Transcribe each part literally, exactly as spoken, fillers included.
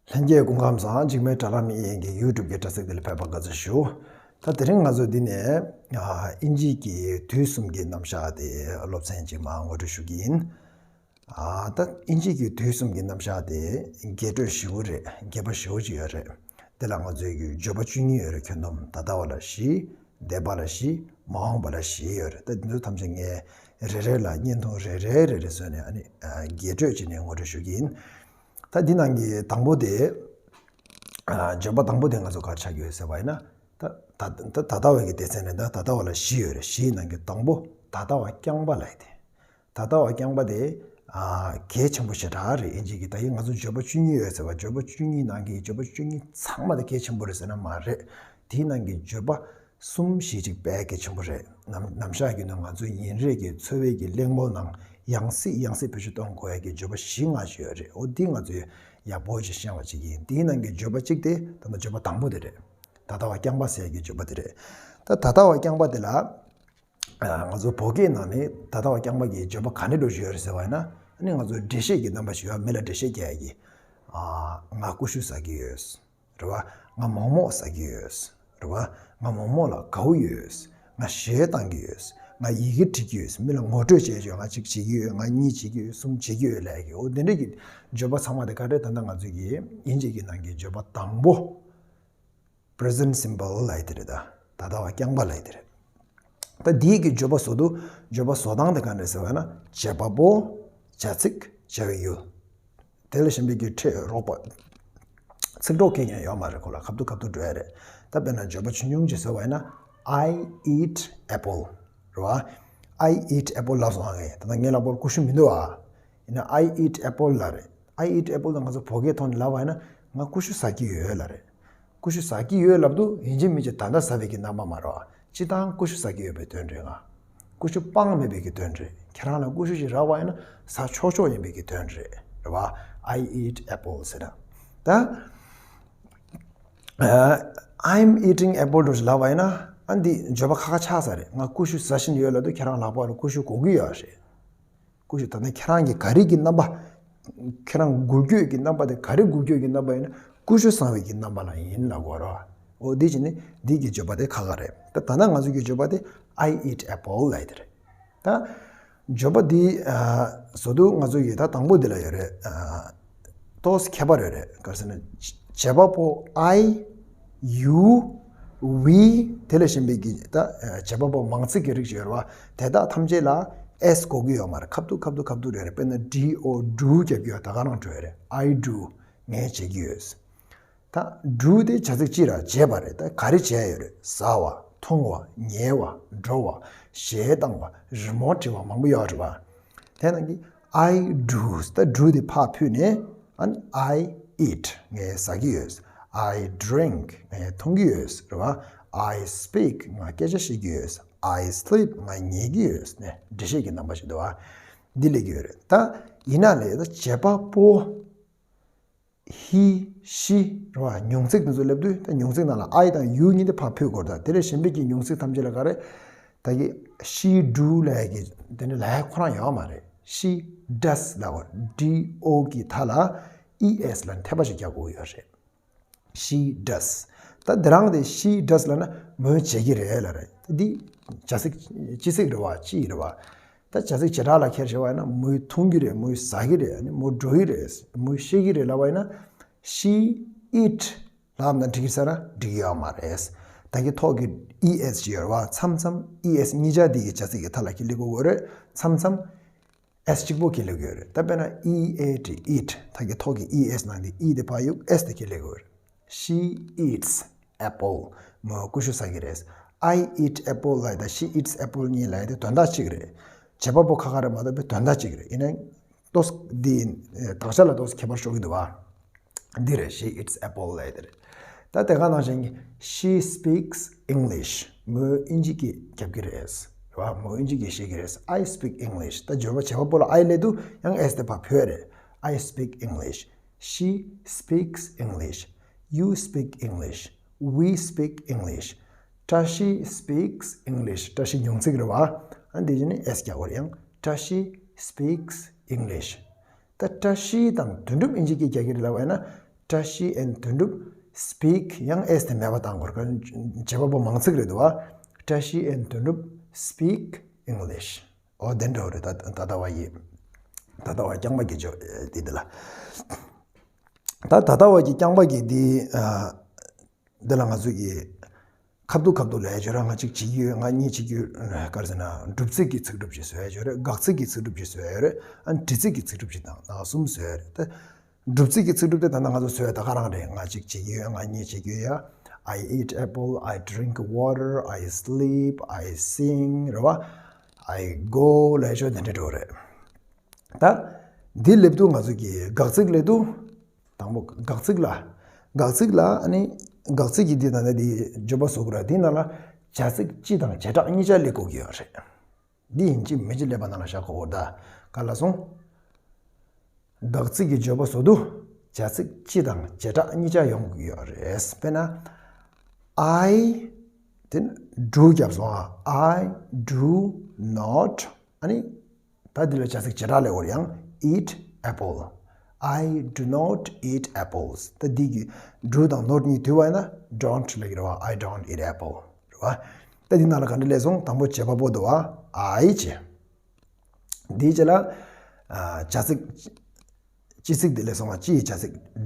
ལྷན་རྒྱས་སྐུ་ཁམས་བཟང་། འཇིགས་མེད་དྲ་ལམ་དབྱིན་ཡིག་གི་YouTube་གི་དྲ་ཚིགས་འདི་ལ་ཕེབས་པར་དགའ་བསུ་ཞུ། ད་དེ་རིང་ང་ཚོ་འདི་ནས་ཨ་དབྱིན་ཇི་གི་དུས་གསུམ་གྱི་རྣམ་གཞག་དེ་སློབ་ཚན་ཅིག་མར་ངོ་སྤྲོད་ཞུ་གི་ཡིན། ཨ་ད་དབྱིན་ཇི་གི་དུས་གསུམ་གྱི་རྣམ་གཞག་དེ་རྒྱས་སྤྲོས་ཞེ་པོ་རེད། རྒྱས་པ་ཞེ་པོ་ཅིག་ཡོད་རེད། དེ་ལ་ང་ཚོའི་གི་བརྗོད་པ་བཅུ་གཉིས་ཡོད་རེད། ཁྱོན་བསྡོམས་ད་ལྟ་བ་ལ་བཞི། འདས་པ་ལ་བཞི། མ་འོངས་པ་ལ་བཞི་ཡོད་རེད། ད་འདི་ཚོ་ཐམས་ཅད་ངས་རེ་རེ་ལ་བརྙན་ཐུང་རེ་རེ་རེ་རེ་བཟོས་ནས་ཨ་ནི་ཨ་རྒྱས་སྤྲོས་བྱས་ནས་ངོ་སྤྲོད་ཞུ་གི་ཡིན། ད་འདི་ནང་གི་དང་པོ་དེ། ཨ་བརྗོད་པ་དང་པོ་དེ་ང་ཚོ་ག་རེ་ཆགས་ཀྱི་ཡོད་ཟེར་བ་ཡིན་ན། ད་ད་ད་ད་ལྟ་བའི་གི་སྡེ་ཚན་རེད། ད་ད་ལྟ་བ་ལ་བཞི་ཡོད་རེད། བཞིའི་ནང་གི་དང་པོ་ད་ལྟ་བ་རྐྱང་པ་ལབ་ཡ་དེ། ད་ལྟ་བ་རྐྱང་པ་དེ་ཨ་གལ་ཆེན་པོ་ཞེ་དྲག་རེད། དབྱིན་ཇི་གི་ད་ཡིན་ང་ཚོ་བརྗོད་པ་བཅུ་གཉིས་ཡོད་ཟེར་བ། བརྗོད་པ་བཅུ་གཉིས་ནང་གི་བརྗོད་པ་བཅུ་གཉིས་ཚང་མ་དེ་གལ་ཆེན་པོ་རེད་ཟེར་ན་མ་རེད། དེའི་ནང་གི་བརྗོད་པ་གསུམ་བཞི་ཅིག་དཔེ་གལ་ཆེན་པོ་རེད། ནམ་ནམ་ཞག་གི་ནང་ང་ཚོའི་ཉིན་རེ་གི་འཚོ་བའི་གི་གླེང་མོལ་ནང་ཡང་སེ་ཡང་སེ་བེད་སྤྱོད་གཏོང་དགོས་ཡ་གི་བརྗོད་པ་བཞི་ལྔ་ཅིག་ཡོད་རེད། འོ་འདི་ང་ཚོས་ཡག་པོ་ཅིག་ཤེས་པ་ཅིག་ཡིན། དེའི་ནང་གི་བརྗོད་པ་གཅིག་དེ་ད་ལྟ་བརྗོད་པ་དང་པོ་དེ་རེད། ད་ལྟ་བ་རྐྱང་པ་ཟེར་གྱི་བརྗོད་པ་དེ་རེད། ད་ད་ལྟ་བ་རྐྱང་པ་དེ་ལ་ཨ་ང་ཚོ་བོད་སྐད་ནང་ནས་ད་ལྟ་བ་རྐྱང་པ་གི་བརྗོད་པ་ག་འདྲ་འདྲ་ཞིག་ཡོད་རེད་ཟེར་བ་ཡིན་ན། ཨ་ནི་ང་ཚོ་འགྲེལ་བཤད་ཀྱི་རྣམ་པ་ཞིག་ཡོད། མི་ལ་འགྲེལ་བཤད་རྒྱག་ཡ་གི། ཨ་ང་ཀུ་ཤུ་ཟ་གི་ཡོད་རེད་བ། ང་མོག་མོག་ཟ་གི་ཡོད་རེད་བ། ང་མོག་མོག་ལ་དགའ་བོ་ཡོད། ང་གཞས་བཏང་གི་ཡོད། ང་ཡི་གེ་འབྲི་གི་ཡོད། མི་ལ་ངོ་སྤྲོད་བྱས་བྱས། ང་གཅིག་བྱེད་ཀྱི་ཡོད། ང་གཉིས་བྱེད་ཀྱི་ཡོད། གསུམ་བྱེད་ཀྱི་ཡོད་ལབ་ཡ་གི། འོ་དེ་འདྲ་གི་བརྗོད་པ་ཚང་མ་དེ་ག་རེ་ད་ལྟ་ང་ཚོ་གི་དབྱིན་ཇི་གི་ནང་གི་བརྗོད་པ་དང་པོ། Present simple ལབ་ཡ་དེ་རེད། ད་ད་ལྟ་བ་རྐྱང་པ་ལབ་ཡ་དེ་རེད། ད་འདིའི་གི་བརྗོད་པ་བཟོ་དུས་བརྗོད་པ་བཟོ་སྟངས་དེ་ག་འདྲ་ཟེར་བ་ན། བྱེད་པ་པོ། བྱ་ཚིག་བྱ་བའི་ཡུལ། དེ་ལ་གཞན་པའི་གི་ཕྲད་རོགས་པ། ཚིག་གྲོགས་གང་ཡང་ཡོད་མ་རེད། ཁོ་ལ་ཁ་ཐུག་ཁ་ཐུག་འགྲོ་ཡ་རེད། ད་དཔེར་ན་བརྗོད་པ་ཆུང་ཆུང་ཅིག་བཟོས་པ་ཡིན་ན། I eat apple རེད་བ། I eat apple ལབ་སོང་ང་། ད་ལྟ་ངའི་ལག་པར་ཀུ་ཤུ་མི་འདུག་ཨ། ཡིན་ན་I eat apple ལབ་རེད། I eat apple ལ་ང་ཚོ་བོད་སྐད་ཐོག་ནས་ལབ་པ་ཡིན་ན། ང་ཀུ་ཤུ་ཟ་གི་ཡོད་ལབ་རེད། ཀུ་ཤུ་ཟ་གི་ཡོད་ལབ་དུས་ཡིན་གཅིག་མིན་གཅིག་ད་ལྟ་ཟ་བའི་གི་རྣམ་པ་མ་རེད་བ། སྤྱིར་བཏང་ཀུ་ཤུ་ཟ་གི་ཡོད་པའི་དོན་རེད། ང་ཀུ་ཤུ་སྤངས་མེད་པའི་གི་དོན་རེད། ཁྱེད་རང་ལ་ཀུ་ཤུ་ཞིག་རག་པ་ཡིན་ན་ཟ་ཆོག་ཆོག་ཡིན་པའི་གི་དོན་རེད། རེད་བ། I eat apple ཟེར་ན། ད་ཨ་I'm eating apple འདྲ་ཞིག་ལབ་པ་ཡིན་ན། ཨ་འདི་བརྗོད་པ་ཁ་ཁ་ཆགས་ས་རེད། ང་ཀུ་ཤུ་ཟ་བཞིན་ཡོད་ལབ་དུས་ཁྱེད་རང་ལག་པ་ལ་ཀུ་ཤུ་གོ་གི་ཡོད་རེད། ཀུ་ཤུ་ད་ནི་ཁྱེད་རང་གི་ག་རེ་གི་རྣམ་པ། ཁྱེད་རང་འགུལ་སྐྱོད་ཀྱི་རྣམ་པ་དེ་ག་རེ་འགུལ་སྐྱོད་ཀྱི་རྣམ་པ་ཡིན་ན་ཀུ་ཤུ་ཟ་བའི་གི་རྣམ་པ་ལ་ཡིན་ལབ་དགོས་རེད། འོ་འདི་བྱས་ནས་འདི་གི་བརྗོད་པ་དེ་ཁ་ཁ་རེད། ད་ད་ནང་ང་ཚོ་གི་བརྗོད་པ་དེ་I eat apple ལབ་ཡ་དེ་རེད། ད་བརྗོད་པ་འདི་ཨ་བཟོ་དུས་ང་ཚོ་གི་ད་དང་པོ་འདི་ལ་ཡོད་རེད། ཨ་ཏོག་ཙམ་ཁྱད་པར་ཡོད་རེད། ག་རེ་ཟེར་ན། བྱེད་པ་པོ་I you we དེ་ལས་གཞན་པའི་གི་ད་བྱེད་པ་པོ་མང་ཚིག་གི་རིགས་ཤིག་ཡོད་རེད་བ། དེ་དག་ཐམས་ཅད་ལ་S གོ་གི་ཡོད་མ་རེད། ཁ་ཐུག་ཁ་ཐུག་ཁ་ཐུག་རེད་རེད། དཔེར་ན་D O do རྒྱབ་ཀྱི་ཡོད། ད་ག་རང་འགྲོ་ཡ་རེད། I do ངས་བྱེད་ཀྱི་ཡོད། ད་do དེ་བྱ་ཚིག་སྤྱི་ར་བྱེད་པ་རེད། ད་ག་རེ་བྱས་ཡོད་རེད། ཟ་བ། འཐུང་བ། ཉལ་བ། འགྲོ་བ། གཞས་བཏང་བ། རི་མོ་འབྲི་བ། མང་པོ་ཡོད་རེད་བ། དེ་ནང་གི་I do ད་do དེ་ཕར་ཕུད་ནས། ཨ་ནི་I eat ངས་ཟ་གི་ཡོད། I drink ངས་འཐུང་གི་ཡོད། རེད་བ། I speak ང་སྐད་ཆ་བཤད་ཀྱི་ཡོད། I sleep ང་ཉལ་གྱི་ཡོད་ནས་འགྲེལ་བཤད་ཀྱི་རྣམ་པ་ཞིག་འདུག་བ། འདི་སླེབས་ཀྱི་ཡོད་རེད། ད་ཡིན་ན་ལས་ད་བྱེད་པ་པོ། He she རེད་བ། མྱིང་ཚིག་དེ་ཚོ་སླེབས་དུས་ད་མྱིང་ཚིག་ནང་ལ་I དང་you གཉིས་དེ་ཕར་ཕུད་དགོས་རེད། ད་དེ་ལས་གཞན་པའི་གི་མྱིང་ཚིག་ཐམས་ཅད་ལ་ག་རེ། ད་གི་she do ལབ་ཡ་གི་དེ་འདྲ་ལབ་ཡ་ཁོ་རང་ཡོད་མ་རེད། She does ལབ་དགོས། D O གི་མཐའ་ལ་E S ལ་འཐེབ་པ་ཞིག་རྒྱག་དགོས་ཡོད་རེད། She does ད་དེ་རང་དེ་she does ལབ་ན་མོས་བྱེད་ཀྱི་རེད་ལབ་རེད། ད་འདི་བྱ་ཚིག་སྤྱི་ཚིག་རེད་བ། སྤྱི་རེད་བ། ད་བྱ་ཚིག་བྱེ་བྲག་ལ་ཁྱེར་བྱས་པ་ཡིན་ན་མོས་འཐུང་གི་རེད། མོས་ཟ་གི་རེད། ཨ་ནི་མོས་འགྲོ་གི་རེད། མོས་བཤད་ཀྱི་རེད་ལབ་པ་ཡིན་ན་she eat ལབ་ན་འགྲིག་གི་ས་ར་འགྲིག་གི་ཡོད་མ་རེད། ད་གི་ཐོག་གི་E S ཅིག་ཡོད་རེད་བ། མཚམས་མཚམས་E S གཉིས་ཆ་འདི་གི་བྱ་ཚིག་གི་མཐའ་ལ་ཁྱེར་སླེབས་དགོས་ཀྱི་རེད། མཚམས་མཚམས་S གཅིག་པོ་ཁྱེར་སླེབས་ཀྱི་ཡོད་རེད། ད་དཔེར་ན་E A T eat ད་གི་ཐོག་གི་E S ནང་དེ་E དེ་ཕར་གཡུག་S དེ་ཁྱེར་སླེབས་ཀྱི་ཡོད་རེད། She eats apple མོས་ཀུ་ཤུ་ཟ་གི་རེད། I eat apple ལབ་ཡ་དང་she eats apple གཉིས་ལབ་ཡ་དེ་དོན་དག་གཅིག་རེད། བྱེད་པ་པོ་ཁ་ཁ་རེད་མ་གཏོགས་པའི་དོན་དག་གཅིག་རེད། ཡིན་ནའི་ཏོག་ཙམ་འདི་དག་ཆ་ལ་ཏོག་ཙམ་ཁྱད་པར་ཤོར་གྱི་འདུག་བ། འདི་རེད། She eats apple ལབ་ཡ་དེ་རེད། ད་དེ་ག་ནང་བཞིན་གྱི་she speaks English མོས་དབྱིན་ཇི་སྐད་རྒྱབ་ཀྱི་རེད། རེད་བ། མོས་དབྱིན་ཇི་སྐད་བཤད་ཀྱི་རེད། I speak English ད་བརྗོད་པ་བྱེད་པ་པོ་ལ་I སླེབས་དུས་ཡང་S དེ་ཕར་ཕུད་རེད། I speak English She speaks English You speak English We speak English བཀྲ་ཤིས་speaks English བཀྲ་ཤིས་མྱིང་ཚིག་རེད་བ། ཨ་འདི་བྱས་ནས་S རྒྱག་དགོས་རེད། ཡང་བཀྲ་ཤིས་speaks English ད་བཀྲ་ཤིས་དང་དོན་གྲུབ་དབྱིན་ཇི་སྐད་རྒྱག་གི་རེད་ལབ་པ་ཡིན་ན། བཀྲ་ཤིས་ཨན་དོན་གྲུབ་speak ཡང་S དེ་མེད་པ་བཏང་དགོས་རེད། བྱེད་པ་པོ་མང་ཚིག་རེད་འདུག་བ། བཀྲ་ཤིས་ཨན་དོན་གྲུབ་speak English. ཨོ་དེ་འདྲ་རེད། ད་ད་ལྟ་བ་ཡི་ད་ལྟ་བ་རྐྱང་པ་གི་ཇོ་དེ་དེ་ལ། ད་ད་ལྟ་བ་གི་རྐྱང་པ་གི་དེ་ཨ། འདི་ལ་ང་ཚོ་གི་ཁ་ཐུག་ཁ་ཐུག་ལ་ཡ་ཅོ་ར་ང་གཅིག་བྱེད་ཀྱི་ཡོད། ང་གཉིས་བྱེད་ཀྱི་ཡོད། ག་རེ་ཟེར་ན་སྒྲུབ་ཚིག་གི་ཚིག་གྲུབ་ཅིག་བཟོ་ཡ་ཅོ་རེད། དགག་ཚིག་གི་ཚིག་གྲུབ་ཅིག་བཟོ་ཡ་ཡོད་རེད། ཨ་ནི་འབྲི་ཚིག་གི་ཚིག་གྲུབ་ཅིག་དང་ནང་གསུམ་བཟོ་ཡ་རེད། ད་སྒྲུབ་ཚིག་གི་ཚིག་གྲུབ་དེ་ད་ལྟ་ང་ཚོ་བཟོ་ཡ་ད་ག་རང་རེད། ང་གཅིག་བྱེད་ཀྱི་ཡོད། ང་གཉིས་བྱེད་ཀྱི་ཡོད་ཡ། I eat apple, I drink water, I sleep, I sing རེད་བ། I go ལ་ཡ་ཅོ་དེ་འདྲ་འགྲོ་རེད། ད་འདི་སླེབས་དུས་ང་ཚོ་གི་དགག་ཚིག་སླེབས་དུས། དང་པོ་དགག་ཚིག་ལ། དགག་ཚིག་ལ་ཨ་ནི་དགག་ཚིག་གི་འདི་ད་ནི་འདི་བརྗོད་པ་བཟོ་དགོས་ར། འདི་ནང་ལ་བྱ་ཚིག་སྤྱི་དང་བྱེ་བྲག་གཉིས་ཆ་སླེབས་དགོས་ཀྱི་ཡོད་རེད། འདི་ཡིན་གཅིག་མིན་གཅིག་སླེབས་པ་ནང་ལ་བཞག་དགོས་ད། ག་ལ་སོང་། དགག་ཚིག་གི་བརྗོད་པ་བཟོ་དུས་བྱ་ཚིག་སྤྱི་དང་བྱེ་བྲག་གཉིས་ཆ་ཡོང་དགོས་ཀྱི་ཡོད་རེད། དཔེར་ན། I དེ་ནི་do རྒྱབ་སོང་ཨ། I do not ཨ་ནི། ད་འདི་ལ་བྱ་ཚིག་བྱེ་བྲག་ལས་འོར་ཡང་eat apple. I do not eat apples. ད་འདི་གི་do དང་not གཉིས་བསྡུས་པ་ཡིན་ན་don't ལབ་ཀྱི་རེད་བ། I don't eat apple རེད་བ། ད་འདི་ནང་ལ་ག་འདྲ་སླེབས་སོང་། དང་པོ་བྱེད་པ་པོ་འདུག་བ། I བྱས། འདིའི་རྗེས་ལ་ཨ་བྱ་ཚིག་སྤྱི་ཚིག་འདི་སླེབས་སོང་བ། སྤྱི་ཡི་བྱ་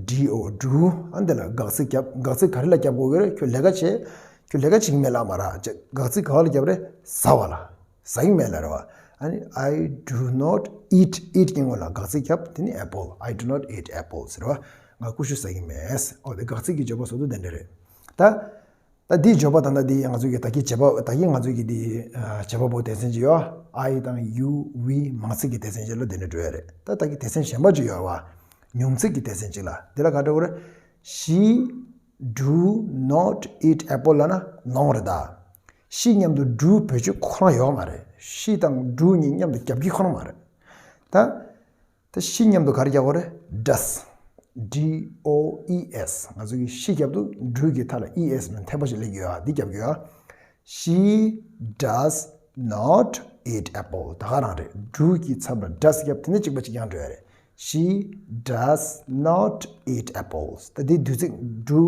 ཚིག་do ཨ་འདི་ལ་དགག་ཚིག་རྒྱབ། དགག་ཚིག་ག་རེ་ལ་རྒྱབ་དགོས་ཀྱི་རེད། ཁྱོད་ལས་ཀ་བྱེད། ཁྱོད་ལས་ཀ་བྱེད་ཀྱི་མེད་ལབ་མ་རེད། དགག་ཚིག་ག་བ་ལ་རྒྱབ་རེད། ཟ་བ་ལ། ཟ་གི་མེད་ལབ་རེད་བ། ཨ་ནི་I do not eat eat གི་སྔོན་ལ་དགག་ཚིག་རྒྱབ། དེ་ནི་apple. I do not eat apples རེད་བ། ང་ཀུ་ཤུ་ཟ་གི་མེད། ཨོ་དེ་དགག་ཚིག་གི་བརྗོད་པ་བཟོ་དུས་དེ་འདྲ་རེད། ད་ད་འདིའི་བརྗོད་པ་ད་ལྟ་འདི་ང་ཚོ་གི་ད་གིན་བྱེད་པ་ད་གིན་ང་ཚོ་གི་འདི་བྱེད་པ་པོ་སྡེ་ཚན་ཅིག་ཡོད། I དང་you we མང་ཚིག་གི་སྡེ་ཚན་ཅིག་ལ་འདི་འདྲ་འགྲོ་ཡ་རེད། ད་ད་གིན་སྡེ་ཚན་གཞན་པ་ཅིག་ཡོད་བ། ཉུང་ཚིག་གི་སྡེ་ཚན་ཅིག་ལ་འདི་ལ་ག་འགྲོ་གི་རེད། She do not eat apple ལབ་ན་ནོ་རེད་ད། She མཉམ་དུ་do བེད་སྤྱོད་ཁོ་རང་ཡོད་མ་རེད། She དང་do གཉིས་མཉམ་དུ་རྒྱབ་ཀྱི་ཁོ་རང་མ་རེད། ད་ད་she མཉམ་དུ་ག་རེ་རྒྱག་དགོས་རེད། does. D O E S ང་ཚོ་གི་she རྒྱབ་ཏུ་do གི་མཐའ་ལ E S མིན་འཐེབ་པ་ཞིག་སླེབས་ཡོད་ཨ། འདི་རྒྱབ་ཡོད་ཨ། She does not eat apple ད་ག་རང་རེད། do གི་ཚབ་ལ་does རྒྱབ་དེ་ནས་གཅིག་པ་གཅིག་རྐྱང་འགྲོ་ཡ་རེད། She does not eat apples ད་འདི་བསྡུས་ཚིག་do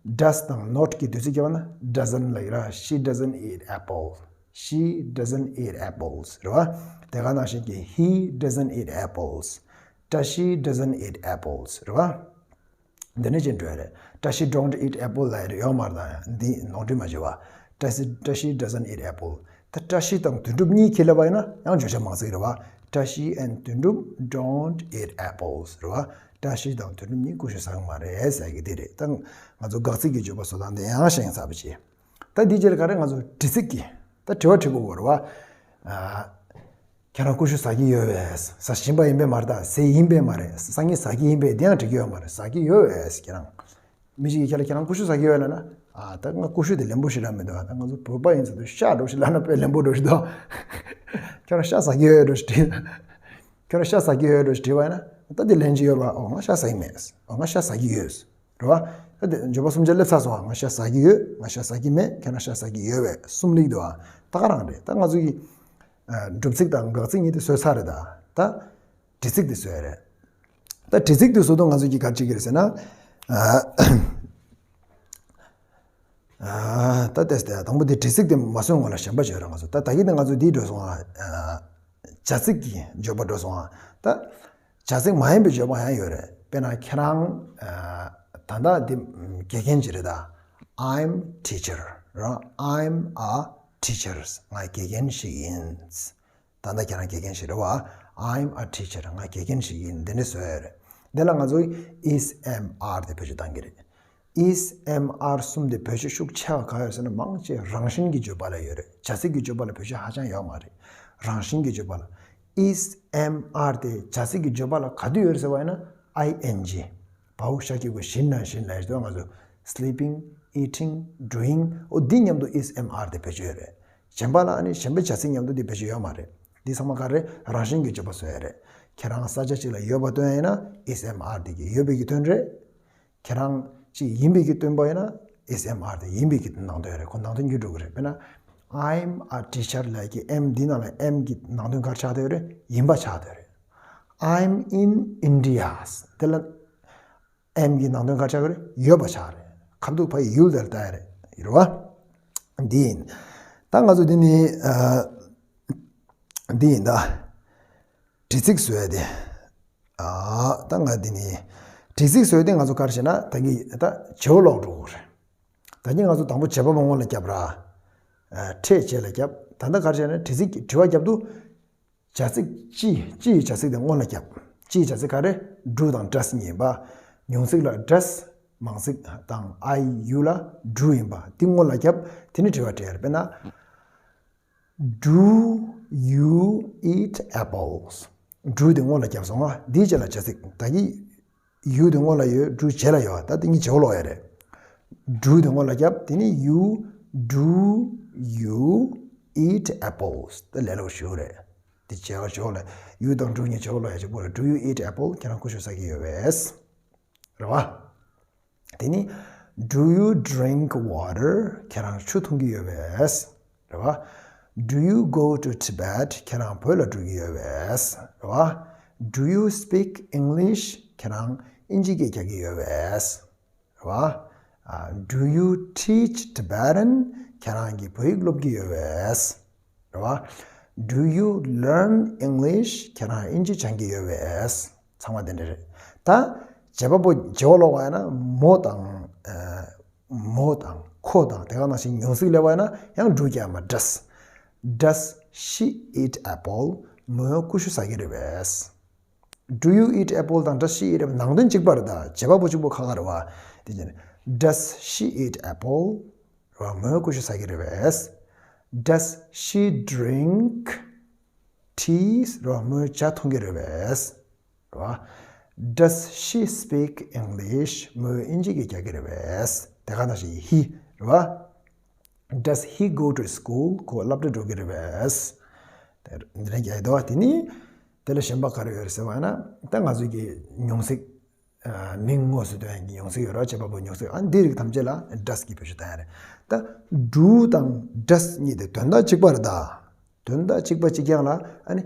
does དང་not གི་བསྡུས་ཚིག་རྒྱབ་ན་doesn't ལབ་ཡོད་ར། She doesn't eat apples. She doesn't eat apples རེད་བ། དེ་ག་ནང་བཞིན་གྱི་he doesn't eat apples. Tashi doesn't eat apples རེད་བ། འདི་ནས་ཅི་འགྲོ་ཡ་རེད། Tashi don't eat apple ལབ་ཡ་རེད་ཡོད་མ་རེད་ད། འདི་ནོར་འཁྲུལ་མ་བྱེད་བ། Tashi Tashi doesn't eat apple ད་བཀྲ་ཤིས་དང་དོན་གྲུབ་གཉིས་ཁྱེར་ལབ་པ་ཡིན་ན་ཡང་བརྗོད་བྱ་མང་ཚིག་རེད་བ། Tashi and དོན་གྲུབ don't eat apples རེད་བ། བཀྲ་ཤིས་དང་དོན་གྲུབ་གཉིས་ཀུ་ཤུ་ཟ་གི་མ་རེད་ཟེར་གི་དེ་རེད། ད་ང་ཚོ་དགག་ཚིག་གི་བརྗོད་པ་བཟོ་སྟངས་དེ་ཡང་ཤེས་ཚར་བ་བྱས། ད་འདི་རྗེས་ལ་ག་རེ་ང་ཚོ་དྲི་ཚིག་གི་ད་དྲི་བ་དྲི་དགོས་རེད་བ། ཨ། ཁྱེད་རང་ཀུ་ཤུ་ཟ་གི་ཡོད་པས། ཟ་བཞིན་པ་ཡིན་པས་མ་རེད་ད། ཟས་ཡིན་པས་མ་རེད། སང་ཉིན་ཟ་གི་ཡིན་པས་དེ་ཡང་འགྲིག་གི་ཡོད་མ་རེད། ཟ་གི་ཡོད་པས་ཁྱེད་རང་། མི་ཞིག་གིས་ཁྱེད་ལ་ཁྱེད་རང་ཀུ་ཤུ་ཟ་གི་ཡོད་ལབ་ན། ཨ་ད་ང་ཀུ་ཤུ་དེ་ལེན་པོ་ཞིག་རག་མི་འདུག་ཨ་ད་ང་ཚོ་བོད་པ་ཡིན་ཟེར་དུས་ཤ་འགྲོ་ཞིག་ལབ་ན་དཔེ་ལེན་པོ་འགྲོ་ཞིག་འདུག་ཁྱེད་རང་ཤ་ཟ་གི་ཡོད་འགྲོ་ཞིག་དྲིས། ཁྱོད་རང་ཤ་ཟ་གི་ཡོད་འགྲོ་ཞིག་དྲིས་པ་ཡིན་ན། ད་དེ་ལན་ཅིག་ཡོད་རེད་བ། ཨོ་ང་ཤ་ཟ་གི་མེད། ཨོ་ང་ཤ་ཟ་གི་ཡོད། རེད་བ། ད་དེ་བརྗོད་པ་གསུམ་ཆ་སླེབས་ཚར་སོང་ཨ། ང་ཤ་ཟ་གི་ཡོད། ང་ཤ་ཟ་གི་མེད། ཁྱེད་རང་ཤ་ཟ་གི་ཡོད་པས་གསུམ་སླེབས་འདུག་ཨ། ད་ག་རང་རེད། ད་ང་ཚོ་གི་ཨ་སྒྲུབ་ཚིག་དང་དགག་ཚིག་གཉིས་དེ་བཟོས་ཚར་རེད་ད། ད་དྲི་ཚིག་དེ་བཟོས་རེད། ད་དྲི་ཚིག་དེ་བཟོ་དུས་ང་ཚོ་གི་ག་རེ་བྱེད་ཀྱི་རེད་ཟེར་ན། ཨ་ཨ་ད་ལྟས་ཏེ་དང་པོ་དེ་དྲི་ཚིག་དེ་མ་བཟོས་སྔོན་ལ་གཞན་པ་བྱོས་ར། ང་ཚོ་ད་ད་གིན་དེ་ང་ཚོ་འདི་འགྲོ་སོང་ཨ། བྱ་ཚིག་གི་བརྗོད་པ་འགྲོ་སོང་ཨ། ད་བྱ་ཚིག་མ་ཡིན་པའི་བརྗོད་པ་ཡང་ཡོད་རེད། དཔེར་ན་ཁྱེད་རང་ཨ་ད་ལྟ་འདི་དགེ་རྒན་ཅིག་རེད་ད། I'm teacher ར། I'm a teacher ང་དགེ་རྒན་ཞིག་ཡིན། ད་ལྟ་ཁྱེད་རང་དགེ་རྒན་ཞིག་རེད་བ། I'm a teacher ང་དགེ་རྒན་ཞིག་ཡིན། འདི་འདྲ་བཟོས་ཡོད་རེད། འདི་ལ་ང་ཚོ་is am are དེ་བེད་སྤྱོད་གཏང་གི་རེད། Is am are གསུམ་དེ་བེད་སྤྱོད་ཤུགས་ཆེ་བ་ག་ཡོད་ཟེར་ན་མང་ཆེ་རང་བཞིན་གྱི་བརྗོད་པ་ལ་ཡོད་རེད། བྱ་ཚིག་གི་བརྗོད་པ་ལ་བེད་སྤྱོད་ཧ་ཅང་ཡོད་མ་རེད། རང་བཞིན་གྱི་བརྗོད་པ་ལ། Is am are དེ་བྱ་ཚིག་གི་བརྗོད་པ་ལ་ག་དུས་ཡོད་རེད་ཟེར་བ་ཡིན་ན་ing བའོ་ཤ་གི་གུ་བཞིན་ན་བཞིན་ལ་ཡོད་དུས་ང་ཚོ་sleeping, eating, doing འོ་འདི་མཉམ་དུ་is am are དེ་བེད་སྤྱོད་ཡོད་རེད། གཞན་པ་ལ་ཨ་ནི་གཞན་པའི་བྱ་ཚིག་མཉམ་དུ་འདི་བེད་སྤྱོད་ཡོད་མ་རེད། འདི་ཚང་མ་ག་རེ་རང་བཞིན་གྱི་བརྗོད་པ་བཟོ་ཡ་རེད། ཁྱེད་རང་ས་ཆ་གཅིག་ལ་ཡོད་པ་སྟོན་ཡ་ཡིན་ན་is am are འདི་གི་ཡོད་པའི་གི་དོན་རེད། ཁྱེད་རང་གཅིག་ཡིན་པའི་གི་སྟོན་པ་ཡིན་ན་is am are དེ་ཡིན་པའི་གི་ནང་དོན་རེད། ཁོ་ནང་དོན་འགྱུར་འགྲོ་གི་རེད། དཔེར་ན་I'm a teacher ལབ་ཀྱི་am འདི་ནང་ལ་am གི་ནང་དོན་ག་རེ་ཆགས་བསྡད་ཡོད་རེད། ཡིན་པ་ཆགས་བསྡད་ཡོད་རེད། I'm in India དེ་ལ། am གི་ནང་དོན་ག་རེ་ཆགས་ཀྱི་རེད། ཡོད་པ་ཆགས་རེད། ཁ་ཐུག་ཕ་ཡུལ་དེར་ལྟ་ཡ་རེད། རེད་བ། འདི་ཡིན། ད་ང་ཚོ་འདི་ནི་ཨ། འདི་ཡིན་ད། དྲི་ཚིག་བཟོ་ཡ་དེ། ཨ། ད་ང་འདི་ནི། དྲི་ཚིག་བཟོ་ཡ་དེ་ང་ཚོ་ག་རེ་བྱས་ན་ད་གི་ད་བྱེད་པ་ལོག་འགྲོ་གི་རེད། ད་གིན་ང་ཚོ་དང་པོ་བྱེད་པ་པོ་སྔོན་ལ་རྒྱབ་ར། ཨ། ཕྲད་བྱེད་ལ་རྒྱབ། ད་ལྟ་ག་རེ་བྱས་ན་དྲི་ཚིག་དྲི་བ་རྒྱབ་དུས། བྱ་ཚིག་ཅི། ཅི་ཡི་བྱ་ཚིག་དེ་སྔོན་ལ་རྒྱབ། ཅི་ཡི་བྱ་ཚིག་ག་རེ། do དང་does གཉིས་ཡིན་པ། མྱོང་ཚིག་ལ་does། མང་ཚིག་དང་I you ལ་do ཡིན་པ། འདི་སྔོན་ལ་རྒྱབ། དེ་ནི་དྲི་བ་སྤྲད་ཡ་རེད། དཔེར་ན། Do you eat apples? Do དེ་སྔོན་ལ་རྒྱབ་སོང་ང་། འདིའི་རྗེས་ལ་བྱ་ཚིག་ད་གི་you དེ་སྔོན་ལ་ཡོད། do རྗེས་ལ་ཡོད། ད་དེ་གཉིས་བྱེད་པ་ལོག་ཡ་རེད། Do དེ་སྔོན་ལ་རྒྱབ། དེ་ནི་you do you eat apples? ད་ལས་སླ་པོ་ཞེ་པོ་རེད། དེ་བྱེད་པ་བྱེད་པ་ལོག you དང་do གཉིས་བྱེད་པ་ལོག་ཡ་གཅིག་པོ་རེད། Do you eat apple? ཁྱེད་རང་ཀུ་ཤུ་ཟ་གི་ཡོད་པས། རེད་བ། དེ་ནི། Do you drink water? ཁྱེད་རང་ཆུ་འཐུང་གི་ཡོད་པས། རེད་བ། Do you go to Tibet? ཁྱེད་རང་བོད་ལ་འགྲོ་གི་ཡོད་པས། རེད་བ། Do you speak English? ཁྱེད་རང་ཨིན་ཇི་སྐད་རྒྱག་གི་ཡོད་པས། རེད་བ། ཨ། Do you teach Tibetan? ཁྱེད་རང་གིས་བོད་ཡིག་སློབ་ཀྱི་ཡོད་པས། རེད་བ། Do you learn English? ཁྱེད་རང་ཨིན་ཇི་སྦྱང་གི་ཡོད་པས། ཚང་མ་དེ་འདྲ་རེད། ད་བྱེད་པ་པོ་བྱེད་པ་ལོག་པ་ཡིན་ན་མོ་དང་། ཨ། མོ་དང་ཁོ་དང་དེ་ག་ནང་བཞིན་མྱོང་ཚིག་སླེབས་པ་ཡིན་ན་ཡང་do རྒྱག་མ། does. Does she eat apple? མོས་ཀུ་ཤུ་ཟ་གི་རེད་པས། Do you eat apple དང་does she eat apple ནང་དོན་གཅིག་པ་རེད། ད་བྱེད་པ་པོ་གཅིག་པོ་ཁག་ཁག་རེད་བ། དེ་བྱས་ནས་does she eat apple? རེད་བ། མོས་ཀུ་ཤུ་ཟ་གི་རེད་པས། Does she drink tea? རེད་བ། མོས་ཇ་འཐུང་གི་རེད་པས། རེད་བ། Does she speak English? མོས་ཨིན་ཇི་སྐད་རྒྱག་གི་རེད་པས། དེ་ག་ནང་བཞིན་he རེད་བ། Does he go to school? ཁོ་སློབ་གྲྭ་འགྲོ་གི་རེད་པས། དེ་འདི་ནས་རྒྱག་ཡི་འདུག་བ། དེ་ནི་དེ་ལ་གཞན་པ་ག་རེ་ཡོད་རེད་ཟེར་བ་ཡིན་ན། ད་ང་ཚོའི་གི་མྱོང་ཚིག་ཨ། མིང་དངོས་སུ་སྟོན་ཡག་གི་མྱོང་ཚིག་ཡོད་རེད་བ། བྱེད་པ་པོའི་མྱོང་ཚིག་ཨ། འདི་རིགས་ཐམས་ཅད་ལ་does གི་བེད་སྤྱོད་བཏང་ཡ་རེད། ད་do དང་does གཉིས་དེ་དོན་དག་གཅིག་པ་རེད་ད། དོན་དག་གཅིག་པ་གཅིག་རྐྱང་ལ་ཨ་ནི་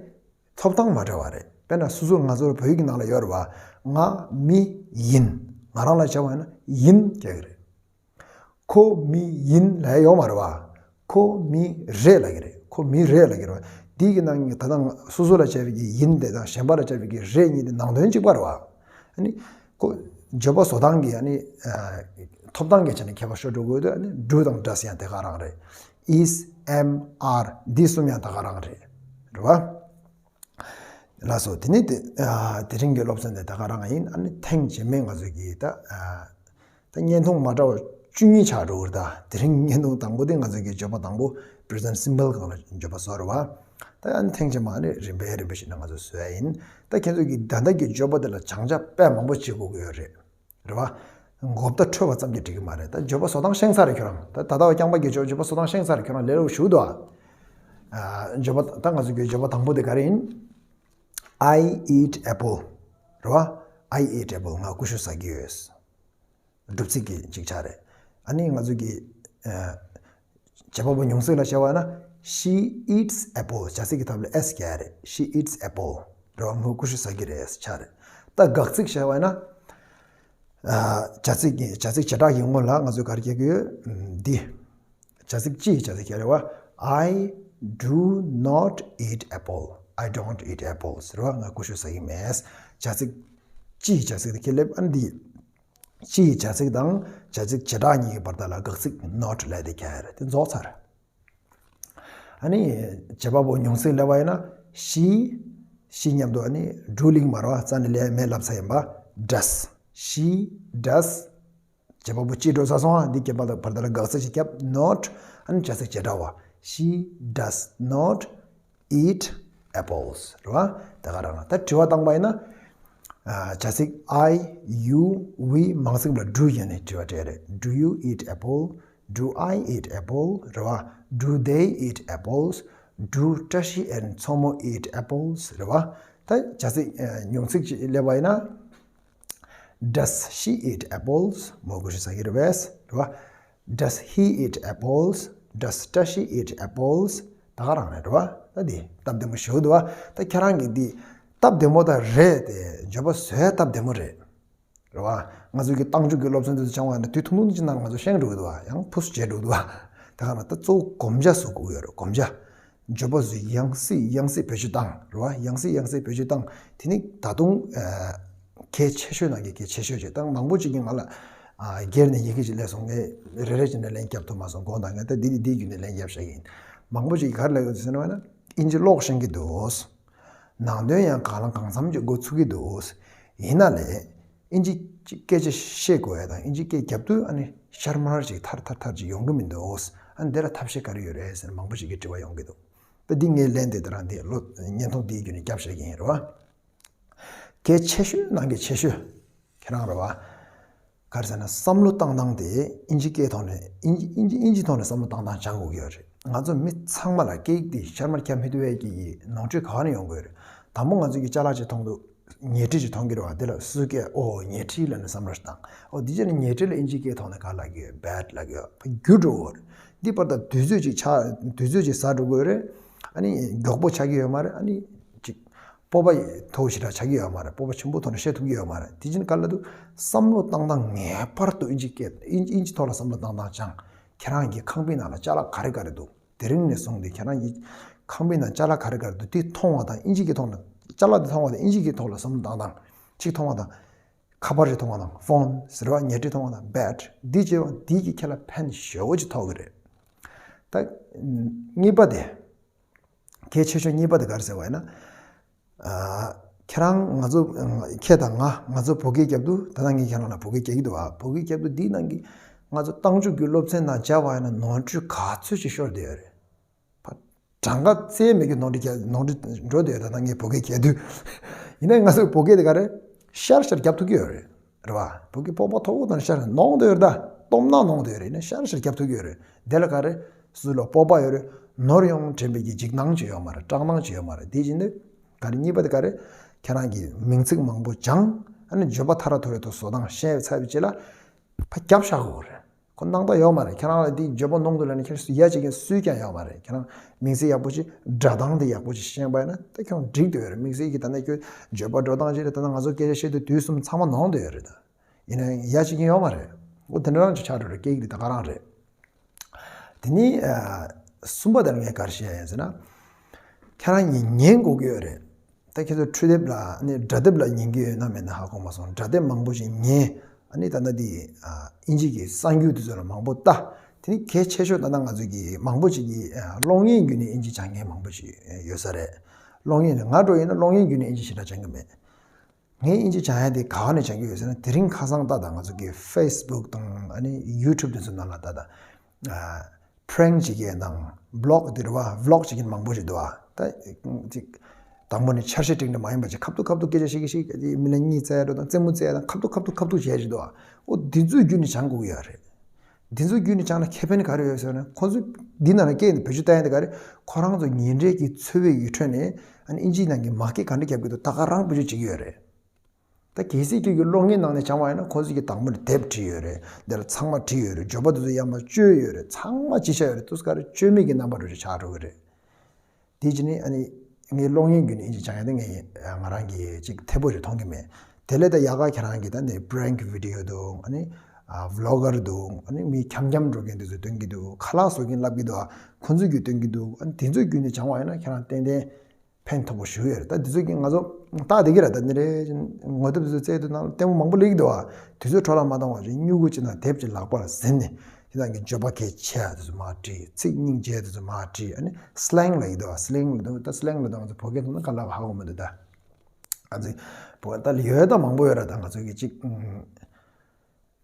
ཐོབ་ཐང་མ་འདྲ་བ་རེད། དཔེར་ན་སོ་སོ་ང་ཚོར་བོད་ཡིག་གི་ནང་ལ་ཡོད་རེད་བ། ང་མི་ཡིན། ང་རང་ལ་བྱ་བ་ཡིན་ན་ཡིན་རྒྱག་གི་རེད། ཁོ་མི་ཡིན་ལབ་ཡ་ཡོད་མ་རེད་བ། ཁོ་མི་རེད་ལབ་ཀྱི་རེད། ཁོ་མི་རེད་ལབ་ཀྱི་རེད་བ། འདི་གི་ནང་ད་ལྟ་སོ་སོ་ལ་བྱས་པའི་གི་ཡིན་དེ་དང་གཞན་པ་ལ་བྱས་པའི་གི་རེད་གཉིས་དེ་ནང་དོན་གཅིག་པ་རེད་བ། ཨ་ནི་ཁོ་བརྗོད་པ་བཟོ་སྟངས་ཀྱི་ཨ་ནི་ཐོབ་ཐང་གི་ཆ་ནས་ཁྱད་པར་ཤོར་འགྲོ་གི་ཡོད་དུས། ཨ་ནི་do དང་does ཡང་དེ་ག་རང་རེད། is, am, are འདི་གསུམ་ཡང་དེ་ག་རང་རེད། རེད་བ། ལགས་སོ། དེ་ནི་དེ་ཨ། དེ་རིང་གི་སློབ་ཚན་དེ་ད་ག་རང་ཡིན། ཨ་ནི་ཐེངས་རྗེས་མའི་ང་ཚོའི་གི་ད་ཨ། ད་བརྙན་ཐུང་མ་འདྲ་བ་བཅུ་གཉིས་ཆགས་འགྲོ་གི་རེད་ད། དེ་རིང་བརྙན་ཐུང་དང་པོ་དེ་ང་ཚོའི་གི་བརྗོད་པ་དང་པོ་present simple སྒང་ལ་བརྗོད་པ་བཟོ་རེད་བ། ད་ཨ་ནི་ཐེངས་རྗེས་མ་ཨ་ནི་རིམ་པས་རིམ་པས་བྱས་ནས་ང་ཚོས་བཟོ་ཡ་ཡིན། ད་ཁྱེད་ཚོས་གི་ད་ལྟ་གི་བརྗོད་པ་དེ་ལ་སྦྱང་བྱ་དཔེ་མང་པོ་བྱེད་དགོས་ཀྱི་ཡོད་རེད། རེད་བ། མགོ་བརྡ་འཕྲོད་པ་ཙམ་གྱིས་འགྲིག་གི་མ་རེད། ད་བརྗོད་པ་བཟོ་སྟངས་ཤེས་ཚར་རེད་ཁྱོད་རང་། ད་ད་ལྟ་བ་རྐྱང་པ་གི་བརྗོད་བརྗོད་པ་བཟོ་སྟངས་ཤེས་ཚར་རེད་ཁྱོད་རང་། ལས་སླ་པོ་ཞེ་པོ་འདུག་ཨ། ཨ། བརྗོད་པ་ད་ང་ཚོ་གི་བརྗོད་པ་དང་པོ་དེ་ག་རེ་ཡིན། I eat apple རེད་བ། I eat apple ང་ཀུ་ཤུ་ཟ་གི་ཡོད། སྒྲུབ་ཚིག་གི་ཅིག་ཆ་རེད། ཨ་ནི་ང་ཚོ་གི་ཨ། བྱེད་པ་པོ་མྱོང་ཚིག་ལ་བྱ་བ་ན། She eats apple བྱ་ཚིག་གི་ཐབས་ལ་S རྒྱག་ཡ་རེད། She eats apple རེད་བ། མོས་ཀུ་ཤུ་ཟ་གི་རེད་ཆ་རེད། ད་དགག་ཚིག་བྱ་བ་ན། ཨ། བྱ་ཚིག་གི་བྱ་ཚིག་བྱེ་བྲག་གི་སྔོན་ལ་ང་ཚོས་ག་རེ་རྒྱག་གི་ཡོད། འདི། བྱ་ཚིག་སྤྱི་ཡི་བྱ་ཚིག་ག་རེ་བ། I do not eat apple. I don't eat apples རེད་བ། ང་ཀུ་ཤུ་ཟ་གི་མེད། བྱ་ཚིག་སྤྱི་ཡི་བྱ་ཚིག་དེ་ཁས་ལེན། ཨ་ནི་འདི། སྤྱི་ཡི་བྱ་ཚིག་དང་བྱ་ཚིག་བྱེ་བྲག་གཉིས་ཀྱི་བར་དག་ལ་དགག་ཚིག་not ལབ་དེ་རྒྱག་ཡ་རེད། དེ་རྫོགས་ཚར། ཨ་ནི་བྱེད་པ་པོ་མྱོང་ཚིག་སླེབས་པ་ཡིན་ན། She she མཉམ་དུ་ཨ་ནི་do གླེང་མ་རེད་བ། རྩ་ནས་ལབ་མེད་ལབ་ཚར་ཡིན་པ། Does she does བྱེད་པ་པོ་སྤྱི་འགྲོ་ས་སོང་ཨ། འདི་སྐྱེད་པ་དང་བར་དག་ལ་དགག་ཚིག་ཅིག་བརྒྱབ། Not ཨ་ནི་བྱ་ཚིག་བྱེ་བྲག་པ། She does not eat apples རེད་བ། དེ་ག་རང་རང་། ད་དྲི་བ་བཏང་པ་ཡིན་ན། ཨ། བྱ་ཚིག་I you we མང་ཚིག་ལ་do ཡིན་ནས་དྲི་བ་སྤྲད་རེད། Do you eat apple? Do I eat apple རེད་བ། Do they eat apples? Do བཀྲ་ཤིས་and མཚོ་མོ eat apples རེད་བ། ད་བྱ་ཚིག་ཨ། མྱོང་ཚིག་ཅིག་སླེབས་པ་ཡིན་ན། Does she eat apples? མོས་ཀུ་ཤུ་ཟ་གི་རེད་པས། རེད་བ། Does he eat apples? Does བཀྲ་ཤིས་eat apples? ད་ག་རང་རེད། རེད་བ། ད་འདི་སྟབས་བདེ་མོ་ཞེ་པོ་འདུག་བ། ད་ཁྱེད་རང་གིས་འདི་སྟབས་བདེ་མོ་དང་རེད་དེ་བརྗོད་པ་བཟོས་སྟབས་བདེ་མོ་རེད། རེད་བ། ང་ཚོ་གི་རྟགས་འཇུག་གི་སློབ་ཚན་དེ་ཚོ་སྦྱང་བ་ཡིན་ན་དུས་ཐུང་ཐུང་ཅིག་ནང་ང་ཚོ་ཤེས་འགྲོ་གི་འདུག་བ། ཡང་ཕུ་སུ་བྱས་འགྲོ་གི་འདུག་བ། དེ་ག་ན་ད་གཙོ་བོ་གོམས་ཆ་བཟོ་དགོས་ཡོད་རེད། གོམས་ཆ། བརྗོད་པ་བཟོས་ཡང་སྲིད་ཡང་སྲིད་བེད་སྤྱོད་བཏང་རེད་བ། ཡང་སྲིད་ཡང་སྲིད་བེད་སྤྱོད་བཏང་། དེ་ནི་ད་དུང་ཨ་གལ་ཆེ་ཤོས་ནང་གི་གལ་ཆེ་ཤོས་ཅིག་དང་། མང་པོ་ཅིག་གིས་ང་ལ་ཨ་སྒེར་ནས་ཡི་གེ་ཅིག་སླེབས་སོང་། ངས་རེ་རེ་བྱས་ནས་ལན་བརྒྱབ་ཐུབ་མ་སོང་། དགོངས་དག་ངས་ད་འདི་ནི་འདིའི་བརྒྱུད་ནས་ལན་བརྒྱབ་བཞག་གི་ཡིན། མང་པོ་ཅིག་གིས་ག་རེ་ལབ་ཡོད་ཟེར་ན་བ་ན། ཨིན་ཇི་ཀློག་ཤེས་ཀྱི་འདུག། ནང་དོན་ཡང་གང་ལ་གང་འཚམ་ཅིག་མགོ་ཚོད་ཀྱི་འདུག། ཡིན་ན་ལས་ཨིན་ཇི་སྐད་ཆ་བཤད་དགོས་ཡ་དང་ཨིན་ཇི་སྐད་རྒྱབ་དུས་ཨ་ནི་ཤར་མར་ཅིག་ཐར་ཐར་ཐར་ཅིག་ཡོང་གི་མི་འདུག། ཨ་ནི་འདི་ལ་ཐབས་ཤེས་ག་རེ་ཡོད་རེད་ཟེར་མང་པོ་ཞིག་གིས་དྲི་བ་ཡོང་གི་འདུག། ད་འདི་ངའི་ལན་དེ་ད་རང་དེ་ལོ་བརྙན་ཐུང་འདིའི་བརྒྱུད་ནས་བརྒྱབ་བཞག་གི་ཡིན་རེད་བ། གལ་ཆེ་ཤོས་ནང་གི་ཆེ་ཤོས་ཁྱེད་རང་རེད་བ། ག་རེ་ཟེར་ན་བསམ་བློ་བཏང་སྟངས་དེ་ཨིན་ཇི་སྐད་ཐོག་ནས་ཨིན་ཇི་ཨིན་ཇི་ཨིན་ཇི་ཐོག་ནས་བསམ་བློ་བཏང་སྟངས་སྦྱང་དགོས་ཀྱི་ཡོད་རེད། ང་ཚོ་མི་ཚང་མ་ལ་སྐད་ཡིག་དེ་ཤར་མར་རྒྱབ་མི་ཐུབ་པའི་གི་ནོར་འཁྲུལ་ག་བ་ནས་ཡོང་གི་ཡོད་རེད། དང་པོ་ང་ཚོ་གི་ཅ་ལག་ཅིག་མཐོང་དུས་ཉལ་ཁྲི་ཅིག་མཐོང་གི་རེད་བ། དེ་ལ་སུས་སྐད་ཨོ་ཉལ་ཁྲི་ལབ་ནས་བསམ་བློ་ཞིག་བཏང་། ཨོ་འདི་བྱས་ནས་ཉལ་ཁྲི་ལ་ཨིན་ཇི་སྐད་ཐོག་ནས་ག་ལབ་ཀྱི་ཡོད། བེཌ་ལབ་ཀྱི་ཡོད། ཕ་རྒྱུ་འགྲོ་གི་ཡོད་རེད། འདི་བར་དུ་དུས་ཚོད་ཅིག་ཆགས་དུས་ཚོད་ཅིག་ཟ་འགྲོ་གི་ཡོད་རེད། ཨ་ནི་མགྱོགས་པོ་ཆགས་ཀྱི་ཡོད་མ་རེད། ཨ་ནི་ཅིག་སྤོབས་པ་མཐོ་ཞེ་དྲག་ཆགས་ཀྱི་ཡོད་མ་རེད། སྤོབས་པ་ཆེན་པོ་ཐོག་ནས་བཤད་ཐུབ་ཀྱི་ཡོད་མ་རེད། དེ་བཞིན་ག་ལ་དུ་བསམ་བློ་བཏང་སྟངས་ངེས་པར་དུ་ཨིན་ཇི་སྐད་ཨིན་ཨིན་ཇི་ཐོག་ལ་བསམ་བློ་བཏང་སྟངས་སྦྱང་། ཁྱེད་རང་གི་ཁང་པའི་ནང་ལ་ཅ་ལག་ག་རེ་ག་རེ་འདུག། དེ་རིང་ནས་བཟུང་སྟེ་ཁྱེད་རང་གི་ཁང་པའི་ནང་ཅ་ལག་ག་རེ་ག་རེ་འདུག། དེ་མཐོང་བ་དང་ཨིན་ཇི་སྐད་ཐོག་ནས་ཅ་ལག་དེ་མཐོང་བ་དང་ཨིན་ཇི་སྐད་ཐོག་ལ་བསམ་བློ་བཏང་སྟངས་ཅིག་མཐོང་བ་དང་། ཁ་པར་ཞིག་མཐོང་བ་དང་ཕོན་ཟེར་བ། ཉལ་ཁྲི་མཐོང་བ་དང་བེཌ། འདི་བྱས་པ་འདི་གིས་ཁྱེད་ལ་ཕན་ཞེ་པོ་ཅིག་ཐོགས་ཀྱི་རེད། ད་གཉིས་པ་དེ། གལ་ཆེ་ཤོས་གཉིས་པ་དེ་ག་རེ་ཟེར་བ་ཡིན་ན། ཨ་ཁྱེད་རང་ང་ཚོ་ཁྱེད་དང་ང་ང་ཚོ་བོད་སྐད་རྒྱབ་དུས་ད་ལྟ་ངས་ཁྱེད་རང་ལ་བོད་སྐད་རྒྱག་གི་འདུག་ཨ། བོད་སྐད་རྒྱབ་དུས་འདིའི་ནང་གི་ང་ཚོ་རྟགས་འཇུག་གི་སློབ་ཚན་ནང་སྦྱར་བ་ཡིན་ན་ནོར་འཁྲུལ་ག་ཚོད་ཅིག་ཤོར་བསྡད་ཡོད་རེད། ཕ་གྲངས་ཀ་བཙལ་མེད་ཀྱི་ནོར་འཁྲུལ་རྒྱག་ནོར་འཁྲུལ་འགྲོ་བསྡད་ཡོད། ད་ལྟ་ངས་བོད་སྐད་རྒྱག་དུས་ཡིན་ན་ང་ཚོ་བོད་སྐད་དེ་ག་རེ་ཤར་ཤར་རྒྱབ་ཐུབ་ཀྱི་ཡོད་རེད། རེད་བ། བོད་ཀྱི་སྤོབས་པ་མཐོ་པོ་དང་ཤར་ནོར་འདོད་ཡོད་རེད། ད་སྟོབས་ན་ནོར་འདོད་ཡོད་རེད། ཡིན་ན་ཤར་ཤར་རྒྱབ་ཐུབ་ཀྱི་ཡོད་རེད། དེ་ལ་ག་རེ་སུ་ལ་སྤོབས་པ་ཡོད་རེད། ནོར་ཡོང་དྲན་པའི་གི་འཇིགས་སྣང་ཅིག་ཡོད་མ་རེད། སྐྲག་སྣང་ཅིག་ཡོད་མ་རེད། དེ་བཞིན་དུ་ག་རེ་གཉིས་པ་དེ་ག་རེ་ཁྱེད་རང་གི་མིང་ཚིག་མང་པོ་སྦྱང་། ཨ་ནི་བརྗོད་པ་ཐ་ར་ཐོ་རེ་ཐོ་བཟོ་སྟངས་ཤེས་ཚར་བའི་རྗེས་ལ་ཕ་རྒྱབ་བཞག་དགོས་རེད། ཁོ་སྣང་དག་ཡོད་མ་རེད། ཁྱེད་རང་ལ་དེ་བརྗོད་པ་ནོར་འདུག་ལབ་ནས་ཁྱེད་ཡ་བྱེད་མཁན་སུས་ཀྱང་ཡོད་མ་རེད། ཁྱེད་རང་མིང་ཚིག་ཡག་པོ་ཅིག་སྒྲ་གདངས་དེ་ཡག་པོ་ཅིག་ཤེས་པ་ཡིན་ན་ད་ཁྱོད་འགྲིག་འདོད་ཡོད་རེད། མིང་ཚིག་གི་ད་ནས་ཁྱོད་བརྗོད་པ་འགྲོ་སྟངས་ཅིག་རེད། ད་ནས་ང་ཚོ་སྐད་ཆ་བཤད་དུས་དུས་གསུམ་ཚང་མ་ནོར་འདོད་ཡོད་རེད། ད་ཡིན་ན་ཡ་བྱེད་མཁན་ཡོད་མ་རེད། འོ་དེ་འདྲ་རང་ཅིག་ཆགས་འགྲོ་རེད། སྐད་ཡིག་དེ་ད་ག་རང་རེད། དེ་ནས་ཨ་གསུམ་པ་དེ་ལ་ངས་ག་རེ་བཤད་ཡ་ཡིན་ཟེར་ན། ཁྱེད་རང་གཉིས་ཉན་དགོས་ཀྱི་ཡོད་རེད། ད་ཁྱེད་ཚོ་འཕྲུལ་དེབ་ལ་ཨ་ནི་སྒྲ་དེབ་ལ་ཉན་གྱི་ཡོད་ན་མེད་ན་ཧ་གོ་མ་སོང་། སྒྲ་དེབ་མང་པོ་ཞིག་ཉན། ཨ་ནི་ད་ལྟ་དེ་ཨ་ཨིན་ཇི་གི་གསར་འགྱུར་དེ་ཚོ་ལ་མང་པོ་ལྟ། དེ་ནི་གལ་ཆེ་ཤོས་ད་ལྟ་ང་ཚོ་གི་མང་པོ་ཞིག་གིས་ཨ་གློག་བརྙན་བརྒྱུད་ནས་ཨིན་ཇི་སྦྱང་མཁན་མང་པོ་ཞིག་ཡོད་ས་རེད། གློག་བརྙན་ནི་ང་འདྲ་ཡིན་ན་གློག་བརྙན་བརྒྱུད་ནས་ཨིན་ཇི་ཞེ་དྲག་སྦྱང་གི་མེད། ངས་ཨིན་ཇི་སྦྱང་ཡ་དེ་ག་བ་ནས་སྦྱང་གི་ཡོད་ཟེར་ན། དེ་རིང་ཁ་སང་ལྟ་དང་ང་ཚོ་གི་ཕེ་སི་བུག་དང་ཨ་ནི་ཡུ་ཊུབ་དེ་ཚོ་ནང་ལ་ལྟ་དང་། ཨ་པ་རེང་ཀ་བྱེད་མཁན་དང་བི་ལོག་དེ་རེད་བ། བི་ལོག་བྱེད་མཁན་མང་པོ་ཞིག་འདུག་ཨ། ད་ཅིག་དང་པོ་ནས་འཆར་གཞི་བསྒྲིགས་ནས་མ་ཡིན་པ་ཅིག་ཁ་ཐུག་ཁ་ཐུག་སྐད་ཆ་བཤད་ཀྱི་བཤད་ཀྱི་མི་ལ་གཉིད་བཙལ་འགྲོ་དང་རྩེད་མོ་རྩེ་དང་ཁ་ཐུག་ཁ་ཐུག་ཁ་ཐུག་བྱས་ཞིག་འདུག་ཨ། འོ་འདི་ཚོའི་བརྒྱུད་ནས་སྦྱང་དགོས་ཀྱི་ཡོད་རེད། འདི་ཚོ་བརྒྱུད་ནས་སྦྱངས་ན་ཁེ་ཕན་ག་རེ་ཡོད་ཟེར་ན། ཁོ་ཚོ་འདི་ནང་ལ་སྐད་འདི་བེད་སྤྱོད་བཏང་ཡ་འདི་ག་རེ། ཁོ་རང་ཚོ་ཉིན་རེ་གི་འཚོ་བའི་ཡུལ་ཁྲོད་ནས་ཨ་ནི་ཨིན་ཇིའི་ནང་གི་མ་སྐད་ག་འདྲ་རྒྱབ་ཀྱི་འདུག་ད་ག་རང་བེད་སྤྱོད་བྱེད་ཀྱི་ཡོད་རེད། ད་གལ་སྲིད་ཁྱོད་ཀྱི་གློག་བརྙན་ནང་ནས་སྦྱང་བ་ཡིན་ན་ཁོ་ཚོ་གི་དང་པོ་ནས་དེབ་བྲིས་ཡོད་རེད། འདི་ལ་ཚང་མ་བྲིས་ཡོད་རེད། བརྗོད་པ་འདི་ཚོ་ཡར་མར་བཅོས་ཡོད་རེད། ཚང་མ་ཅི་བྱ་ཡོད་རེད། དུས་ག་རེ་བཅོས་མིན་གྱི་རྣམ་པ་འདྲ་ཅིག་ཆགས་འགྲོ་གི་རེད། དེ་བྱས་ནས་ཨ་ནི་ངའི་གློག་བརྙན་བརྒྱུད་ནས་ཨིན་ཇི་སྦྱང་ཡ་དེ་ངས་ང་རང་གིས་ཅིག་ཐེ་བོ་ཞིག་མཐོང་གི་མེད། དེ་ལས་ད་ཡག་ག་ཁྱེད་རང་གིས་ད་ནི་པ་རེང་ཀ་བི་ཌི་ཡོ་འདུག་ཨ་ནི་ཨ་བི་ལོག་གར་འདུག་ཨ་ནི་མི་འཁྱམ་འཁྱམ་འགྲོ་མཁན་དེ་ཚོ་སྟོན་གྱི་འདུག་ཁ་ལག་བཟོ་མཁན་ལབ་ཀྱི་འདུག་ཁོ་ཚོས་ཀྱིས་སྟོན་གྱི་འདུག་ཨ་ནི་དེ་ཚོ་བརྒྱུད་ནས་སྦྱང་བ་ཡིན་ན་ཁྱེད་རང་ཏན་ཏན་ཕན་ཐོགས་པོ་ཞིག་ཡོད་རེད། ད་དེ་ཚོ་གིས་ང་ཚོ་ལྟ་བསྡད་ཀྱི་རེད། ད་ནི་རེད་ངོ་དེབ་དེ་ཚོ་བཙལ་དུས་ནང་ལ་ལྟད་མོ་མང་པོ་སླེབས་ཀྱི་འདུག་ཨ། དེ་ཚོའི་འཕྲོ་བརླག་མ་བཏང་བ་བྱས་སྨྱུ་གུ་ཅིག་ནང་དེབ་ཅིག་ལག་པ་ལ་ཟིན་ནས་དེ་དང་གི་བརྗོད་པ་གལ་ཆེ་བ་དེ་ཚོ་མར་བྲིས། ཚིག་སྙིང་རྗེ་དེ་ཚོ་མར་བྲིས། ཨ་ནི་སི་ལེང་ལབ་ཀྱི་འདུག་ཨ། སི་ལེང་ལབ་དུས་ད་སི་ལེང་ལབ་དུས་ང་ཚོ་བོད་སྐད་ཐོག་ན་ག་ལབ་ཧ་གོ་མི་འདུག་ད་ང་ཚོ་བོད་ད་ལ་ཡོད་ད་མང་པོ་ཡོད་རེད། ད་ང་ཚོ་གི་ཅིག་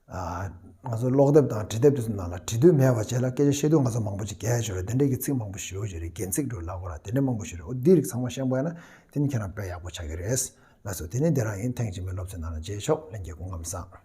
ཨ་ང་ཚོ་ཀློག་དེབ་དང་འབྲི་དེབ་དེ་ཚོ་ནང་ལ་འབྲི་འདོད་མེད་པ་བྱས་ལ་སྐད་ཆ་བཤད་དུས་ང་ཚོ་མང་པོ་ཅིག་རྒྱག་ཡ་ཅིག་ཡོད་རེད། དེ་འདྲས་ཀྱི་ཚིག་མང་པོ་ཞེ་པོ་ཅིག་རེད། རྒྱན་ཚིག་འདྲ་ལབ་དགོས་ར། དེ་འདྲས་མང་པོ་ཞིག་རེད། འོ་འདི་རིགས་ཚང་མ་ཤེས་པ་ཡིན་ན་དེ་ནི་ཁྱེད་རང་དཔེ་ཡག་པོ་ཆགས་ཀྱི་རེད། ལགས་སོ། དེ་ནི་དེ་རང་ཡིན། ཐེངས་རྗེས་མའི་སློབ་ཚན་ནང་ལ་མཇལ་ཆོག་ལྷན་རྒྱས་སྐུ་ཁམས་བཟང་།